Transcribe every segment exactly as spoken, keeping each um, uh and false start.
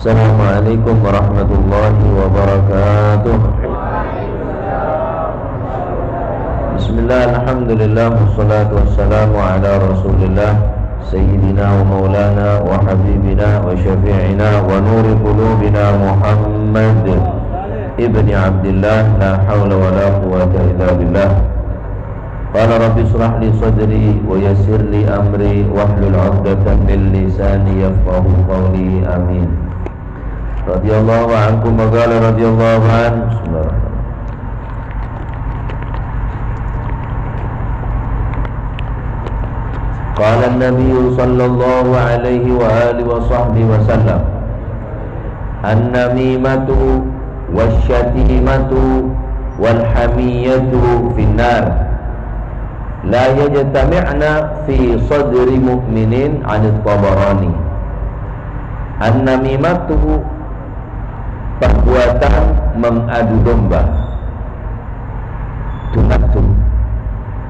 Assalamualaikum warahmatullahi wabarakatuh. Bismillah, alhamdulillah, wassalatu wassalamu ala rasulillah, sayyidina wa maulana wa habibina wa syafi'ina wa nuri qulubina Muhammad ibni Abdillah, la haula wa la quwwata illa billah. Qala rabbi israh li sadri wa yassir li amri wahlul 'uqdatam min lisani yafqahu qawli. Amin. Radhiyallahu ankum wa qala radhiyallahu an. Bismillahirrahmanirrahim. Qala an-nabiyyu sallallahu alaihi wa alihi wa sahbihi wa sallam, "An-namimatu wasyatimatu wal hamiyatu finnar. La yajtami'na fi sadri mu'minin." Anit Tabarani. An-namimatu, perbuatan mengadu domba, du-ngaddu.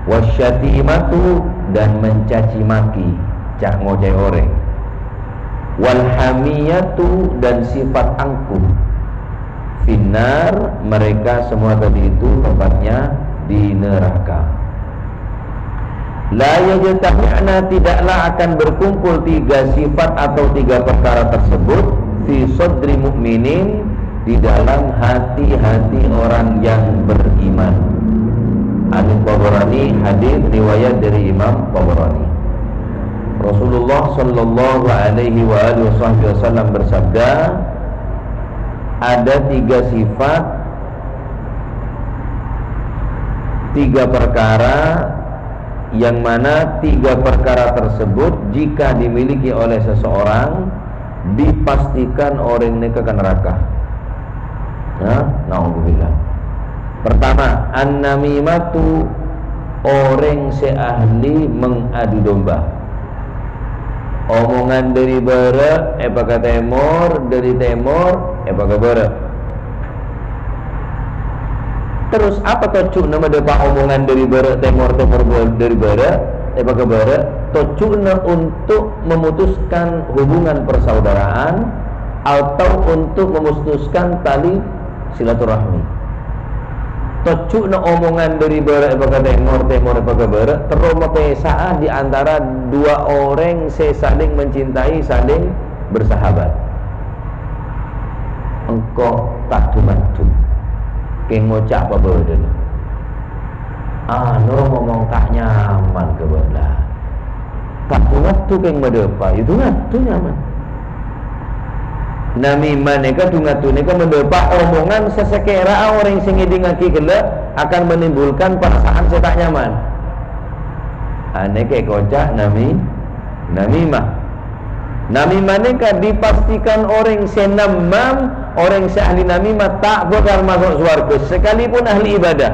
Wasyatimatu, dan mencaci maki, ca-, ngoca'e oreng. Wal hamiyatu, dan sifat angkuh. Finnar, mereka semua tadi itu tempatnya di neraka. La yajtami'na, tidaklah akan berkumpul tiga sifat atau tiga perkara tersebut, fi sadri mu'minin, di dalam hati-hati orang yang beriman. An Tabarani, hadis riwayat dari Imam Tabarani. Rasulullah sallallahu alaihi wa alihi wasallam bersabda, ada tiga sifat, tiga perkara, yang mana tiga perkara tersebut jika dimiliki oleh seseorang, dipastikan orèng nèka ka neraka. Ya, naudzubillah. Pertama, an-namimatu, orèng sè ahli mengadu domba. Omongan dâri bârâ' èpaka tèmor, dâri tèmor èpaka bârâ'. Terros, apa tojjhuna madâpa' omongan dâri bârâ' tèmor, tèmor bâ-, dâri bârâ', èpaka bârâ'? Tojjhuna untuk memutuskan hubungan persaudaraan atau untuk memutuskan tali silaturahmi. Tojjhuna omongan dâri bârâ' èpaka tèmor, tèmor èpaka bârâ', terro mapèsa'a di antara dua orèng sè saling mencintai, saling bersahabat. Engko' ta' du-ngaddu, kèng ngoca' pabâdâna. Anu, ngomong ta' nyaman ka bâ'na. Ta' du-ngaddu kèng madâpa', ya du-ngaddu nyaman. Namimah nèka, du-ngaddu nèka madâpa' omongan sè sakèra'a orèng sè ngèdingngaghi ghellâ' akan menimbulkan perasaan sè ta' nyaman. Anèka èkoca' nami-, namimah. Namimah nèka dipastikan orèng sè namam, orèng sè ahli namimah ta' bhâkal maso' sowarghâ, sakalipun ahli ibadah.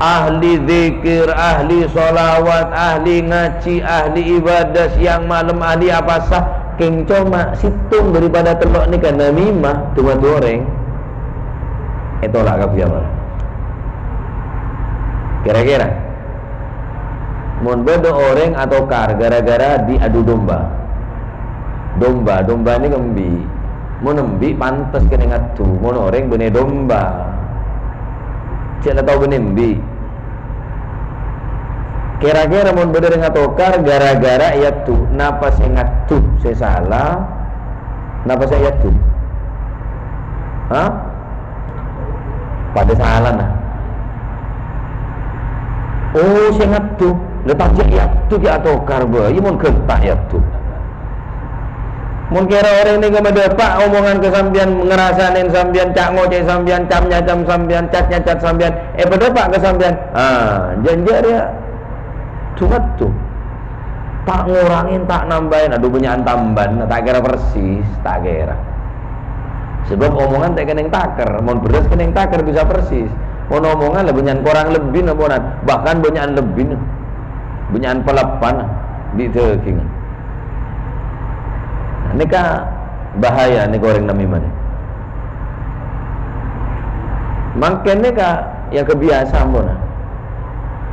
Ahli dzikir, ahli sholawat, ahli ngajhi, ahli ibadah siang malem, ahli apasa, kèng coma sèttong daripada tello' nèka namimah, du-ngaddu orèng, ètola' kabbhi amal. Kira-kira, mon bâdâ orèng atokar gara-gara diadu domba. Domba, domba nèka embi'. Mon embi' pantes kènè' ngaddu, mon orèng bânnè domba. Cè' la tao bânnè embi'. Kira-kira mon bâdâ orèng atokar gara-gara èadu, napa sè ngaddu sè sala, napa sè èadu? Hah? Padâ salana. Oh, sè ngaddu. La, ta' jhâ' èadu ghi' atokar bhâi, mon ghânta èadu. Mon kèra orèng nèka madâpa' omongan ka sampèyan, ngarasanè sampèyan, ca'-ngoca'è sampèyan, cam-nyacam sampèyan, cat-nyacat sampèyan, èpadâpa' ka sampèyan. Ah, jhâ' jhâ' rèya du-ngaddu. Ta' ngorangè, ta' nambâi, adhu bânnya'an tambâna, ta' kèra persis, ta' kèra. Sabâb omongan ta' kennèng takèr, mon bherrâs kennèng takèr bisa persis. Mon omongan la bânnya'an korang lebbina ponan, bahkan bânnya'an lebbina. Bânnya'an paleppana bi' dhâghingnga. Nèka bahaya nèka orèng namimah nè. Mangkèn nèka ya kebiasaan pona.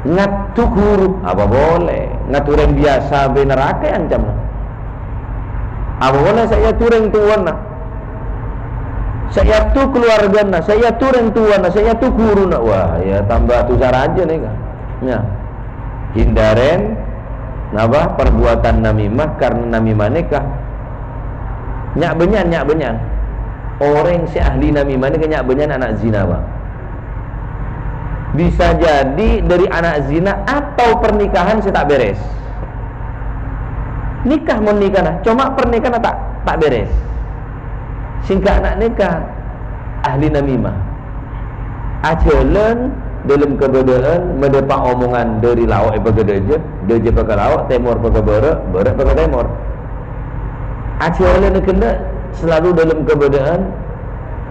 Ngaddu ghuru, apa polè? Ngaddu orèng biyasa bhâi naraka èancamma. Apa polè sè èyadu rèng towana, sè èyadu kaluwargana, sè èyadu rèng towana, sè èyadu ghuruna. Wah, ya tamba dhusa rajâ nèka. Ya. Hindaren, napa, perbuatan namimah, karena namimah nèka nya'-bânnya'an, nya'-bânnya'an. Orèng sè ahli namimah nèka nya'-bânnya'an ana' zina, Pak. Bisa jadi dari ana' zina atau pernikahan sè ta' bèrès. Nikah mon nikahna, coma pernikahanna ta', ta' bèrès. Sèngghâna nèka ahli namimah. Ajhâlân dâlem kabâdâ'ân madâpa' omongan dâri lao' èpakadâjâ, dâjâ paka lao', tèmor paka bârâ', bârâ' paka tèmor. Ajhâlân ghellâ' selalu dâlem kabâdâ'ân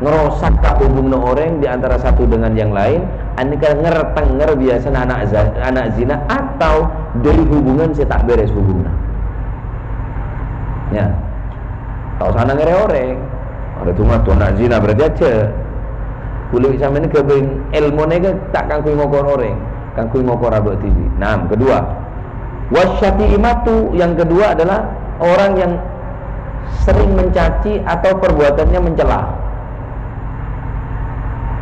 ngerosak ka hubunganna orèng di antara satu dengan yang lain, anèka ngertenger biyasana ana' za-, ana' zina atau dâri hubungan sè ta' bèrès hubunganna. Ya. Ta' osa nangèrè orèng. Orèng coma ana' zina berarti ajâ. Kulâ bi' sampèyan ghâbây èlmo nèka ta' kaangghuy ngokor orèng, kaangghuy ngokor abâ' dhibi'. Nah, kedua, wasyatimatu, yang kedua adalah orang yang sering mencaci atau perbuatannya mencela.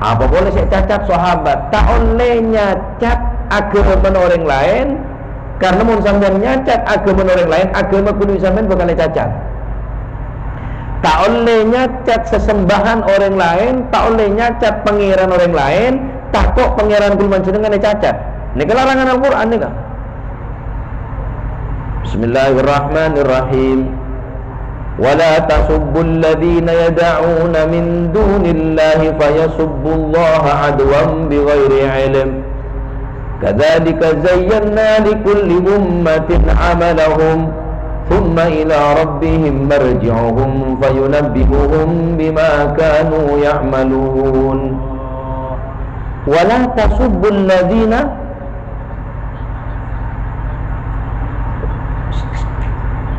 Apa polè sè ècacat sahabat? Ta' ollè nyacat aghâmana orèng laèn, karena mon sampèyan nyacat aghâmana orèng laèn, aghâma kulâ bi' sampèyan bhâkal ècacat. Ta' ollè nyacat sesembahan orèng laèn, ta' ollè nyacat pangèran orèng laèn, tako' pangèran kulâ panjhennengngan ècacat. Nèka larangan Al-Qur'an nèka. Bismillahirrahmanirrahim. "Wa la tasubbul ladzina yad'una min dunillahi fayasubbullaha adwan bighairi ilm. Kadzalika zayyana likulli ummatin amalahum, tsumma ila rabbihim marji'uhum fayunabbi'uhum bima kanu ya'malun." "Wa la tasubbul ladzina"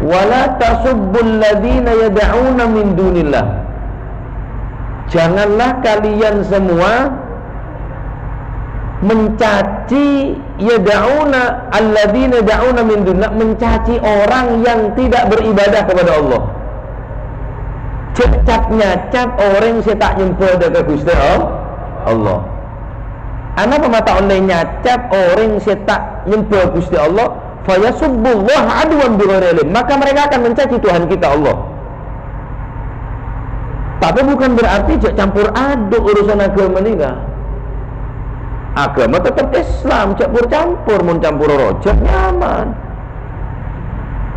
"Wa la tasubbul ladzina yad'una min dunillah." Janganlah kalian semua mencaci, yad'una, alladzina yad'una min dunillah, mencaci orang yang tidak beribadah kepada Allah. Jhâ' cat-nyacat orèng sè ta' nyembhâ dâ' ka Ghustè All-, Allah. Anapa ma' ta' ollè nyacat orèng sè ta' nyembhâ Ghustè Allah, "Fayasubbullaha adwan bighairi ilm." Maka mereka akan mencaci Tuhan kita Allah. Tapi bukan berarti jhâ' campur aduk urusan aghâma nèka. Aghâma tetep Islam, jhâ' pur-campur, mon campur rojhâ nyaman.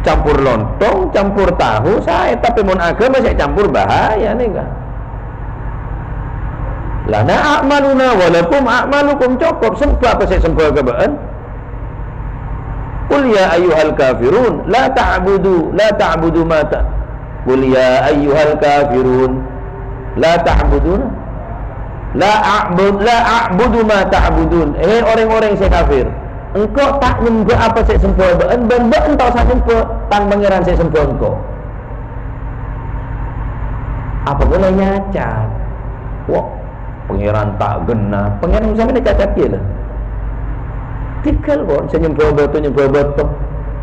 Campur lontong, campur tahu, saè, tapè mon aghâma sè campur, bahaya nèka. "Lana a'maluna wa lakum a'malukum," cokop, sembhâ apa sè sembhâ ka bâ'ân. "Qul ya ayyuhal kafirun, la ta'budu, la ta'budu ma ta-, qul ya ayyuhal kafirun, la ta'buduna, la a'bud-, la a'budu ma ta'budun." He orèng-orèng sè kafir, engko' ta' nyembhâ apa sè sembhâ bâ'ân, bân bâ'ân ta' osa nyembhâ Tang Pangèran sè sembhâ engko'. Apa polè nyacat? Wah, Pangèran ta' ghenna. Pangèran sampèyan ècacat kèya, la. Tèghâl, pon, sè nyembhâ bâto, nyembhâ bâto.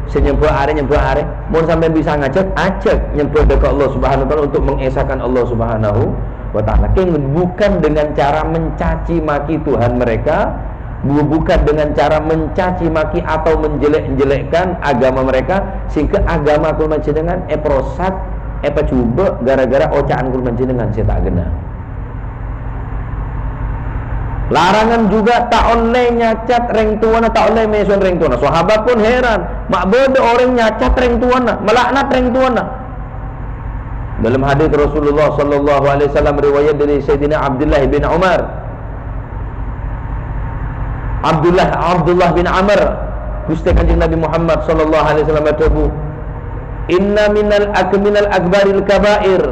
Sè nyembhâ arè, nyembhâ arè. Mon sampèyan bisa ngajhâk, ajhâk nyembhâ dâ' ka Allah Subhanahu wa Ta'ala untuk mengesahkan Allah Subhanahu wa Ta'ala. Kèng bukan dengan cara mencaci maki Tuhan mereka, bu-, bukan dengan cara mencaci maki atau menjelek-jelekkan agama mereka, sehingga agama kulâ panjhennengngan èprosak, èpajhubâ' gara-gara oca'an kulâ panjhennengngan sè ta' ghenna. Larangan juga ta' ollè nyacat rèng towana, ta' ollè mèsoè rèng towana. Sahabat pon heran, ma' bâdâ orèng nyacat rèng towana, malaknat rèng towana. Dalam hadis Rasulullah sallallahu alaihi wasallam, riwayat dari Sayyidina Abdullah bin Umar. Abdullah, Abdullah bin Amr, Ghustè Kanjeng Nabi Muhammad sallallahu alaihi wasallam adhâbu, "Inna minal ak-, minal akbaril kabair."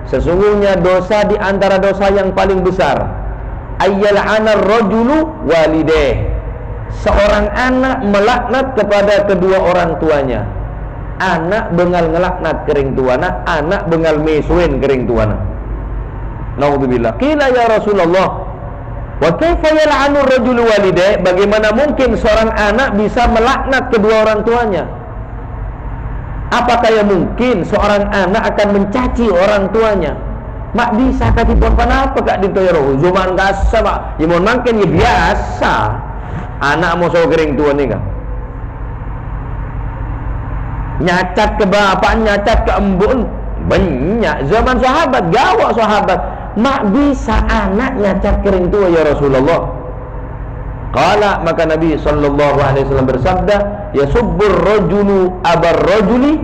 Sesungguhnya dosa di antara dosa yang paling besar, "Ayyal'anar rajulu walideh." Seorang anak melaknat kepada kedua orang tuanya. Ana' bângal ngalaknat ka rèng towana, ana' bângal mèsoè ka rèng towana. Naudzubillah. Qila, "Ya Rasulullah, wa kaifa yal'anur rajulu walidayh?" Bagaimana mungkin seorang anak bisa melaknat kedua orang tuanya? Apakah ya mungkin seorang anak akan mencaci orang tuanya? Ma' bisa kadhipon ponapa ka'dinto ya, Roh? Zaman kassa, Pak. Ya, mon mangkèn ya biyasa. Ana' moso ka rèng towa nèka. Nyacat ka bapa'en, nyacat ka embu'en. Bânnya'. Zaman sahabat, ghâbây sahabat. Ma' bisa ana' nyacat ka rèng towa, ya Rasulullah? Qala, maka Nabi sallallahu alaihi wasallam bersabda, "Yasubbur rajulu abar rajuli,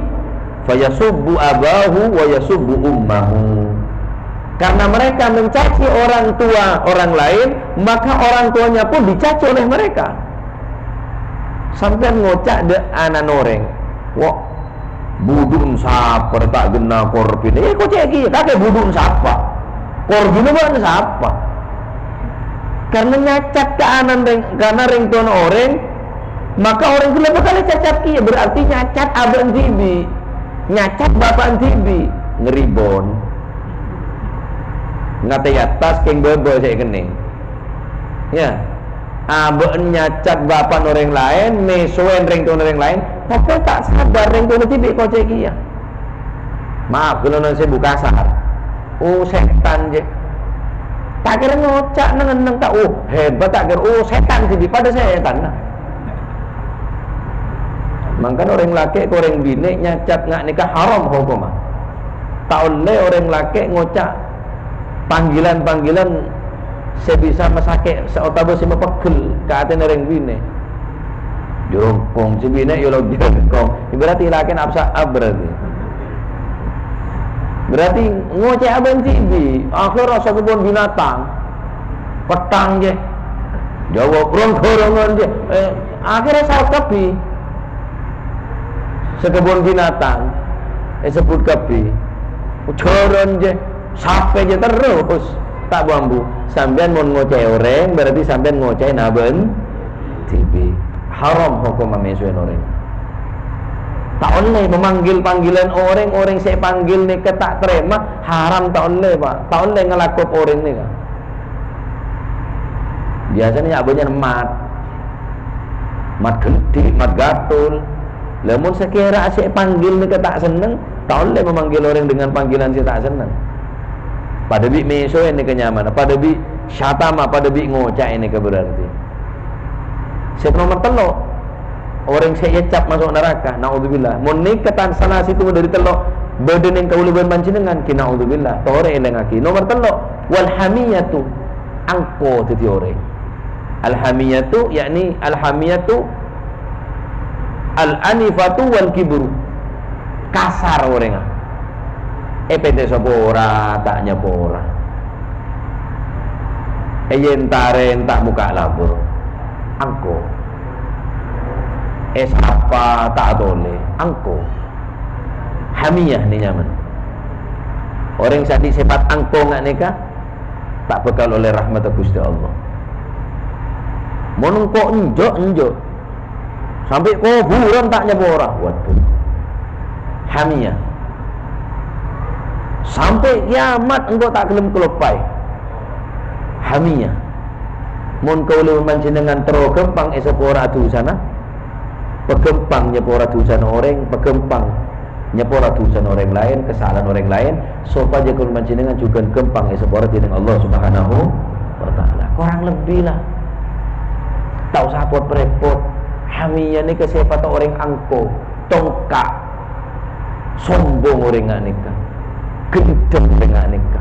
fayasubbu abahu wa yasubbu ummahu." Karena mereka mencaci orang tua orang lain, maka orang tuanya pun dicaci oleh mereka. Sampèyan ngoca' dâ' ana'na orèng, "Wo, budhu'en sapa rè ta' ghenna korbhina?" Èkoca'è kèya, kakè budhu'en sapa? Korbhina bâ'na sapa? Karena nyacat ka ana'na rèng, karena rèng towana orèng, maka orèng ghellâ' bhâkal ècacat kèya, berarti nyacat abâ'na dhibi'. Nyacat bapa'na dhibi'. Ngèribon. Ngatè attas kèng bâbâ sè èkennèng. Ya. Abâ'na nyacat bapa'na orèng laèn, mèsowè rèng towana orèng laèn, tapè ta' sadar rèng towana dhibi' èkoca'è kèya. Maaf, ghulâ non sè bu kasar. "Oh, sètan, jè." Ta' kèra ngoca' neng-enneng ta', "Oh, hebat," ta' kèra, "Oh, sètan dhibi', padâ sètan." Nah. Mangkana orèng lakè' ka orèng binè' nyacat nga' nèka haram hokomma. Ta' ollè orèng lakè' ngoca' panggilan-panggilan sè bisa masakè' sè otabâ sè mapeggel ka atèna rèng binè'. Jhârângkong, sè binè' yâ lo jhârângkong. Berarti lakèna apsa-, ap berarti. Berarti ngocè'è abâ'na dhibi', akhèr rassa kebun binatang. Pettang, jè. Jâwâb, rong-gorongan, jè. Eh, akhèr sal kabbhi. Sakebun binatang èsebbhut kabbhi. Jhârân jè, sapè jè terros. Ta' bu-ambu. Sampèyan mon ngocè'è orèng, berarti sampèyan ngocè'è abâ'na dhibi'. Haram hokomma mèsowè orèng. Ta' ollè mamanggil panggilan orèng, orèng sè èpanggil nèka ta' tarèma, haram ta' ollè, Pak. Ta' ollè ngalakop orèng nèka. Biyasana ya' bânnya'na mat. Mat gendhi', mat ghâtul. Lah mon sakèra sè èpanggil nèka ta' senneng, ta' ollè mamanggil orèng dengan panggilan sè ta' senneng. Padâ bi' mèsowè nèka nyamana, padâ bi' syatama, padâ bi' ngoca'è nèka berarti. Sè nomer tello', orèng sè ècap maso' naraka, naudzubillah. Mon nèka tan salah sèttong dâri tello' bâdâ neng kaulâ bân panjhennengngan, ghi naudzubillah, torè èlèngngaghi. Nomer tello', wal hamiyatu, angko dhâddhi orèng. Al-hamiyatu, yakni al-hamiyatu al-anifatu wal kibru. Kasar orèngnga. Èpèntè sapora, ta' nyapora. Èyèntarè, ta' mokka' labur. Angko. Èsapa, ta' atolè. Angko. Hamiyah nè nyamana. Orèng sè andi' sèpat angko nga' nèka, ta' bhâkal ollè rahmatta Ghustè Allah. Mon engko' enjâ', enjâ'. Sampè' kobhurân ta' nyapora. Waduh. Hamiyah. Sampè' kiyamat engko' ta' ghellem kaloppaè. Hamiyah. Mon kaulâ bân panjhennengngan terro ghâmpang èsapora dhusana, paghâmpang nyapora dhusana orèng, paghâmpang nyapora dhusana orèng laèn, kasalaan orèng laèn, sopajâ kaulâ bân panjhennengngan jhughân ghâmpang èsapora dhinèng Allah Subhanahu wa Ta'ala. Korang lebbi la. Ta' osa pot-rèpot. Hamiyah nèka sèpatta orèng angko, tongka', sombong orèng nga' nèka, gendheng orèng nga' nèka.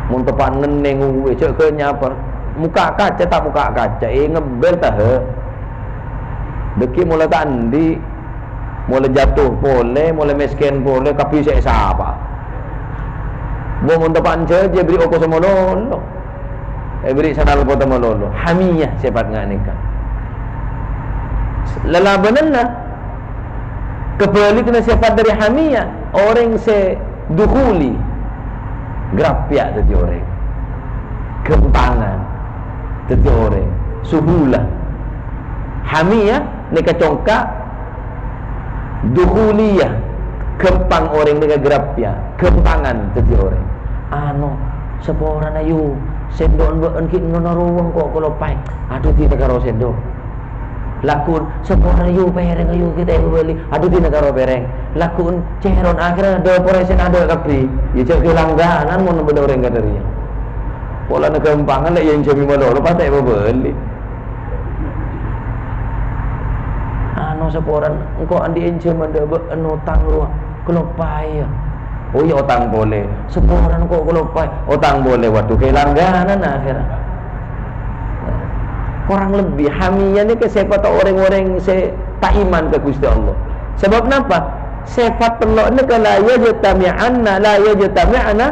Mon teppa'na nèng uwè, jâ' ghâ' nyapora. Mokka' kaca, ta' mokka' kaca, è ngebbel ta' he. Dhâggi' mola ta' andi'. Mola jatuh polè, mola mèskèn polè, kabbhi sè èsapa. Bo mon teppa'na jâjâ èberri' oko sè malolo. Èberri' sanalpota malolo. Hamiyah sèpat nga' nèka. Lalabânanna, kabhâligghâ sèpat dâri hamiyah, orèng sè dukhuli, grabbhiyâ dhâddhi orèng. Ghâmpangan dhâddhi orèng. Suhulah. Hamiyah nèka congka', dukhuliyah, ghâmpang orèng nèka grabbhiyâ, ghâmpangan dhâddhi orèng. Ano, saporana yu, sèndho'en bâ'en ghi' noro-noro engko' kaloppaè. Adhu, dina karo sèndho'. Lagghu'en, "Saporana yu pèrèng, yu kita èbâbâli." Adhu dina karo pèrèng. Lagghu'en, cèron, akhirnya dâpor èssèna adâ' kabbhi. Iyâ, jhâ' langganan mon bâdâ orèng kadâ' rèya. Polana ghâmpangan, lè' ènjhâmi malolo, patè' èbâbâli. Anu, saporana, engko' andi' ènjhâman dâ' bâ'na otang rowa. Kaloppaè, yâ. Oh, iyâ, otang polè. Saporana engko' kaloppaè. Otang polè. Waduh, kalangganan akhirnya. Kurang lebbi, hamiyah nèka sèfat orèng-orèng sè ta' iman ka Ghustè Allah. Sabâb napa? Sèfat tello' nèka la yajtami'anna, la yajtami'na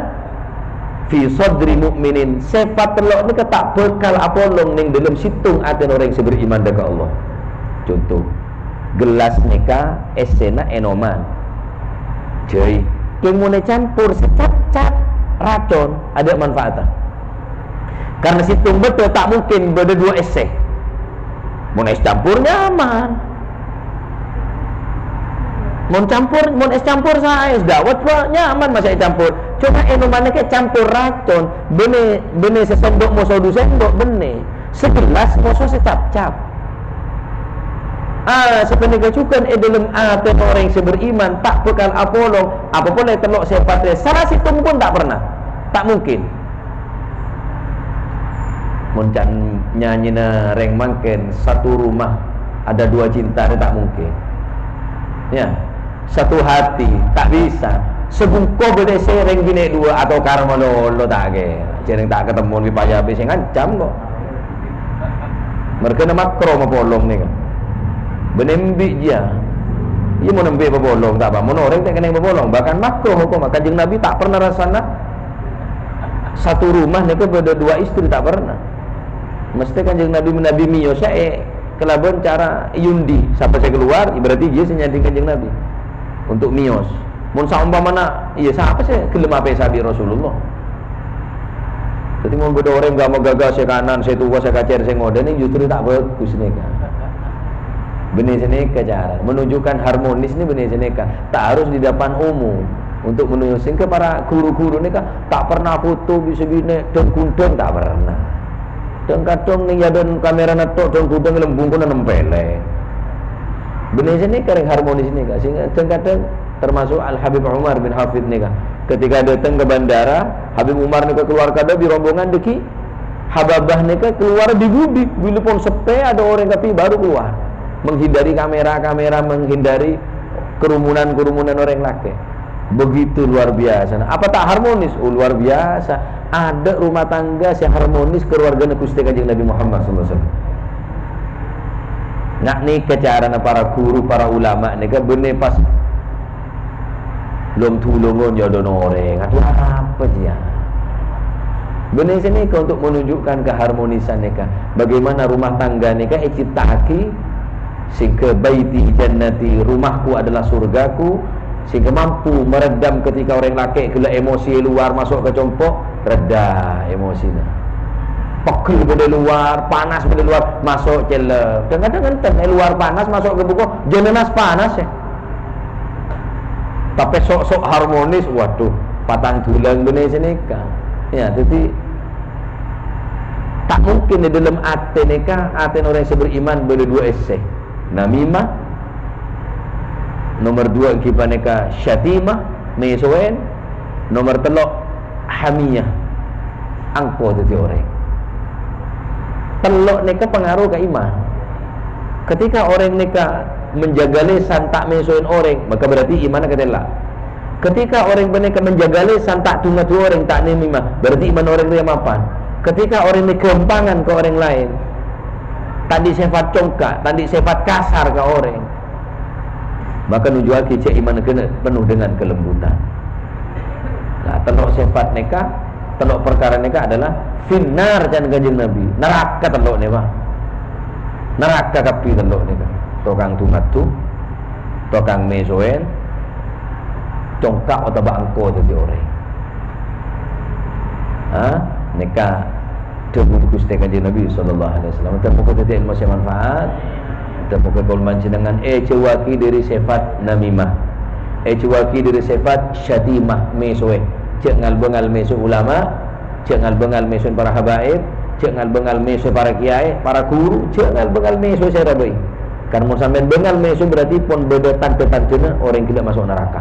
fi sadri mu'minin. Sèfat tello' nèka ta' bhâkal apolong neng dâlem sèttong atèna orèng sè beriman dâ' ka Allah. Conto, gellas nèka èssèna ènoman. Jhâi, kèng mon ècampor sè cap-cap racon, adâ' manfaatta. Karena sèttong bâdâ ta' mungkin bâdâ duwâ' èssè. Mon ès campor nyaman. Mon campor, mon ès campor saè, ès dawet, wah, nyaman masa ècampor. Coma ènoman nèka campor racon, bânnè, bânnè sè sèndok moso du sèndok, bânnè. Sè gellas moso sè cap-cap. Ah, sapanèka jhughân è dâlem atèna orèng sè beriman ta' bhâkal apolong, apa polè tello' sèfat rèya, sala sèttong pon ta' pernah. Ta' mungkin. Mon can nyanyèna rèng mangkèn, satu rumah ada dua cinta, rè ta' mungkin. Ya. Satu hati, ta' bisa. Sabungko bâdâ sè rèng binè' duwâ' atokar malolo ta' kèra. Jhâreng ta' katemmo bi' pajâbit sè ngancam kok. Mergâna makro mapolong nèka. Bânnè embi' jiyâ. Iyâ mon embi' papolong ta' apa, mon orèng ta' kennèng papolong, bahkan makro hokomma. Kanjeng Nabi ta' pernah rassana satu rumah nèka bâdâ dua istri, ta' pernah. Mestè Kanjeng Nabi menabi miyos sè kalabân cara èyundi, sapa sè kalowar, berarti jiyâ sè nyanding Kanjeng Nabi untuk miyos. Mon saompamana, iyâ, sapa sè ghellem apèsa bi' Rasulullah? Dhâddhi, mon bâdâ orèng ghâmma-ghâghâ sè kanan, sè towa, sè kacèr, sè ngodâ, nèng justru ta' bhâghus nèka. Bânnè sè nèka cara menunjukkan harmonis nèng bânnè sè nèka. Ta' harus di depan umum. Untuk menunjuk, sehingga para guru-guru nèka ta' pernah foto bi' sè binè' dhâng-ghundhâng, ta' pernah. Dhâng-kadhâng nèng è adâ'na kamèrana tok, dhâng-ghundhâng lembung kono nempèlè. Bânnè sè nèka rèng harmonis nèka, sehingga dhâng-kadhâng termasuk Al Habib Umar bin Hafid nèka. Ketika datang ke bandara, Habib Umar nèka kalowar kadâ' bi' rombongan dhâggi'. Hababah nèka kalowar bi-budi, bilâ pon seppè adâ' orèng kabbhi baru kalowar. Menghindari kamera-kamera, menghindari kerumunan-kerumunan orèng lakè'. Begitu luar biasa. Nah, apa ta' harmonis? Oh, luar biasa. Adâ' rumah tangga sè harmonis keluargana Ghustè Kanjeng Nabi Muhammad sallallahu alaihi wasallam. Nah, nèka carana para guru, para ulama nèka bânnè pas long-dhulongon è adâ'na orèng. Adhu, apa jiyâ? Bânnè sè nèka untuk menunjukkan keharmonisan nèka. Bagaimana rumah tangga nèka ècipta'aghi sehingga baiti jannati, rumahku adalah surgaku, sehingga mampu meredam ketika orèng lakè' ghellâ' emosi è luar maso' ka compo', reda emosina. Pegel bâdâ è luar, panas bâdâ è luar, maso' cellep. Dhâng-kadhâng enten, è luar panas, maso' ka buko, jhâ' nanas panas, yâ. Tapè sok-sok harmonis, waduh, patang dhulâng bânnè sè nèka. Yâ, dhâddhi, ta' mungkin è dâlem atè nèka, atèna orèng sè beriman bâdâ duwâ' èssè. Namimah, nomer duwâ' ènggi panèka syatimah, mèsoèn, nomer tello' hamiyah, angko dhâddhi orèng. Tello' nèka pangaro ka iman. Ketika orèng nèka menjaga lèsan ta' mèsoèn orèng, maka berarti imanna katella'. Ketika orèng panèka menjaga lèsan ta' du-ngadu orèng, ta' namimah, berarti iman orèng rèya mapan. Ketika orèng nèka ghâmpangan ka orèng laèn, ta' andi' sèfat congka', ta' andi' sèfat kasar ka orèng, maka nunjukkaghi jhâ' imanna ghânèka penuh dengan kelembutan. Nah, tello' sèfat nèka, tello' parkara nèka adalah finnar, can Kanjeng Nabi. Naraka tello' nèka. Naraka kabbhi tello' nèka. Tokang du-ngadu, tokang mèsoèn, congka' otabâ angko dhâddhi orèng. Ha? Nèka dhâbuna Ghustè Kanjeng Nabi sallallahu alaihi wasallam. Dhâbuna dhâddhi èlmo sè manfaat. Dhâbuna kaulâ panjhennengngan èjhâuwâghi dhâri sèfat namimah. Èjhâuwâghi dhâri sèfat syatimah, mèsoè. Jhâ' ngal-bângal mèsoè ulama, jhâ' ngal-bângal mèsoè para habaib, jhâ' ngal-bângal mèsoè para kiyaè, para guru, jhâ' ngal-bângal mèsoè sè èra bhâi. Karna mon sampèyan bângal mèso berarti pon bâdâ tandhâ-tandhâna orèng ghellâ' maso' naraka.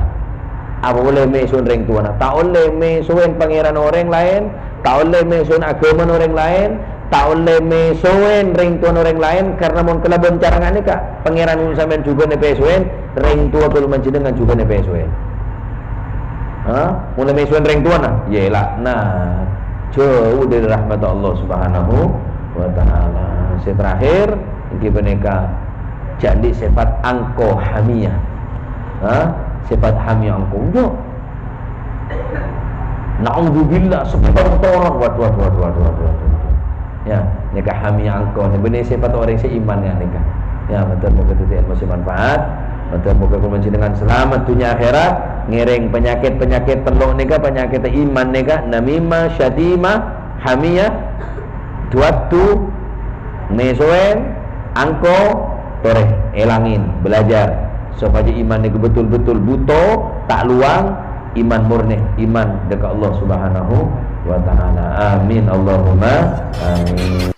Apa ollè mèso rèng towana? Ta' ollè mèsoè Pangèran orèng laèn, ta' ollè mèso aghâmana orèng laèn, ta' ollè mèsoè rèng towana orèng laèn, karna mon kalabân cara nganèka, Pangèran mon sampèyan jhughân èpèsoè, rèng towa kaulâ panjhennengngan jhughân èpèsoè. Ha? Mon mèsoè rèng towana, yâ èlaknat. Jhâu dâri rahmat Allah Subhanahu wa Ta'ala. Sè terakhir, èngghi panèka jhâ' andi' sèfat angko hamiyah. Ha? Sèfat hamiyah angko. Enjâ'. Na'udzubillah, sebutan toron. Waduh, waduh, waduh, waduh, waduh, waduh. Yâ, nèka hamiyah angko. Nèka bânnè sèfat orèng sè iman yâ nèka. Yâ, mator moghâ dhâddhi èlmo sè manfaat. Mator moghâ kaulâ panjhennengngan salamet dhunnya akhèrat. Ngèrèng panyakèt-panyakèt tello' nèka, panyakèt iman nèka, namimah, syatimah, hamiyah, duwaddu, mèsoè, angko, torè, èlangè, belajar, sopajâ iman nèko betul-betul buto, ta' lowang, iman murni, iman dâ' ka Allah Subhanahu wa Ta'ala. Amin, Allahumma amin.